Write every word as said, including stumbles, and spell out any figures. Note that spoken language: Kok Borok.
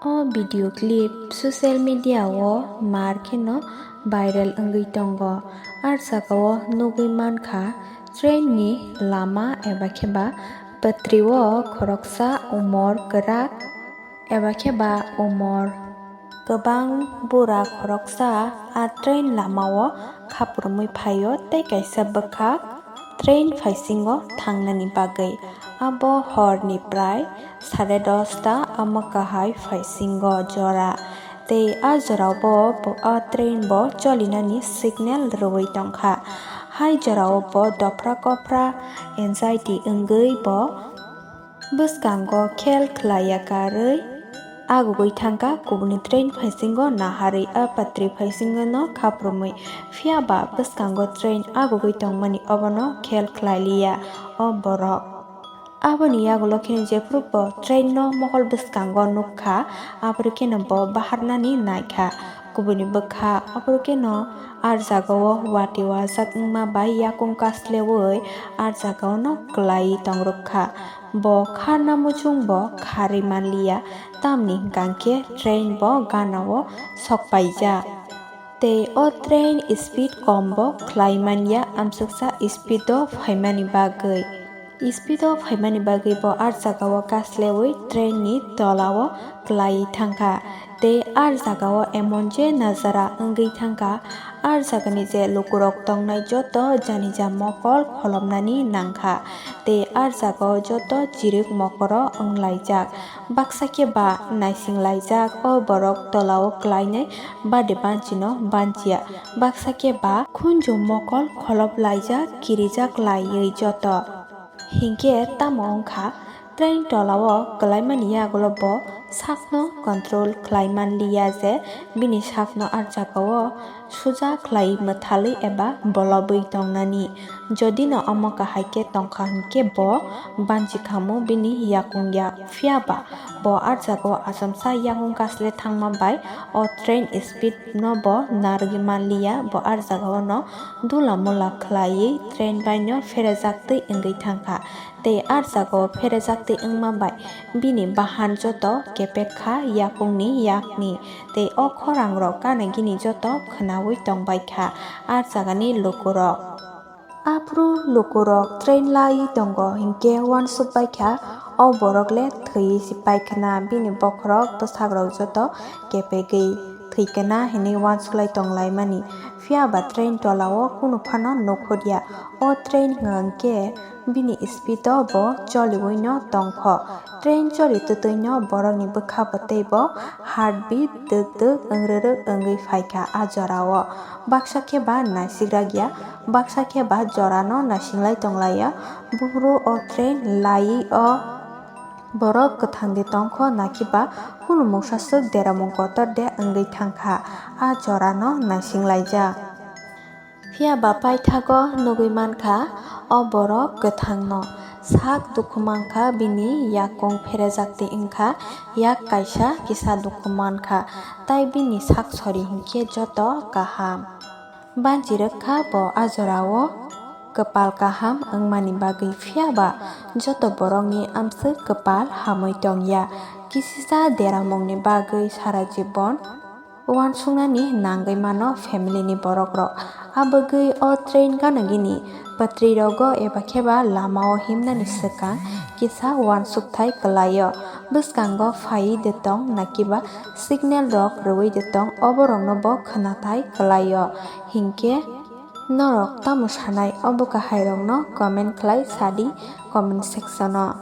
O video clip social media o mar kheno viral wngwi tongo. A jagao nugwi mankha train ni lama eba kheba bwtrio khoroksa umor kwrak eba kheba umor kwbang bura khoroksa a train lamao khapurumwi phaio tei kaisa bwkhak train phaisingo thangnani bagwi. Abo horni prai sare dosta omo kahai phaisingo jora. Tei a jorao bo, bo, a train bo cholinani signal rwui tongkha. Hai jorao bo dophra kophra anxiety wngwi bo bwskango khel khlaiya karwi agugwi thangkha kubuni train phaisingo naharwi a patri phaisingo no khapurumwi. Phiya ba bwskango train agugwi tongmani obono khel khlailiya o borok. Aboni yagulo kheno jephuru bo train no mokol bwskango nukha, aphuru kheno bo baharnani naikha. Kubuni bwkha aphuru kheno a jagao wati wajak wngma bai yakung kasleui a jagao no kwlaiwi tongrwkha. Bo kharna muchung bo kharwi manliya, tamni hwnkha hwnkhe train bo ganao sokpaijak. Tei o train speed kom bo khlai manya amsuksa speed o phaimani bagwi. Speed o phaimani bagwi bo a jagao kasleui train ni tolao kwlaiwi thangkha. Tei a jagao emon je najara wngwi thangkha, a jagani je lukurok tongnai joto janija mokol kholopnani nangkha. Tei a jagao joto chirik mokoro wnglaijak. Baksa khe ba naisinglaijak o borok tolao kwlainai bade banchino banchiya. Baksa khe ba khunju mokol kholop laijak, kirijak laiwi joto. Hinkhe tamo wngkha, train tolao kwlaimani yagulo bo sakno control khlai manliya je bini sakno a jagao suja khlai mwthalwi eba bolobwi tongnani. Jodi no omo kahai khe tongkha hinkhe bo banchi khamu bini yakung yak. Phiya ba bo a jagao achomsa yakung kasle thangma bai o train speed no bo narwgwi manliya, bo a jagao no dula mula khlaiwi train bai no pherejaktwi wngwi thangkha. Tei a jagao pherejaktwi wngma bai bini bahan joto kepek kha yakungni yakni, tei o khorangrok gana gini joto khwnaui tongbaikha a jagani lukurok. Aphuru lukurok train laiwi tongo hinkhe uansukbaikha o borok le thwiwi se paikhwna, bini bokhorok bwsakrok joto kepegwi thwikana hinwi uansuklai tonglaimani. Phiya ba train tolao kunu phano nukhorya. O train hwnkhe bini speed o bo choliwi no tongkho. Train choli twtwi no borokni bwkha bo tei bo heartbeat dwk dwk wngrwrwk wngwi phaikha a jorao. Baksa khe ba naisik rakya, baksa khe ba jorano naisinglai tonglaio. Buphuru o train laiwi o borok kwthang de tongkho, nakhe ba kunu mungsa swk deramung kotor de wngwi thangkha, a jorano naisinglaijak. Phiya ba paithago nugwi mankha o borok kwthangno. Sak dukhu mankha, bini yakung pherejakti wngkha, yak kaisa kisa dukhu mankha, tai bini sak sori hinkhe joto kaham. Banchi rwkha bo a jorao kwpal kaham wngmani bagwi, phiya ba joto borokni amswk kwpal hamwi tongya. Kisisa deramungni bagwi sara jibon uansuknani nangwi mano family ni borok rok. A bagwi o train gana gini patri rogo eba khe ba lama o himnani swkang kisa uansukthai kwlaio. Bwskango phaiwi de tong nakiba signal rok rwui de tong, oborokno bo khwnathai kwlaio. Hinkhe norok tamo sanai, obo kahairokno comment khlai sadi comment section o.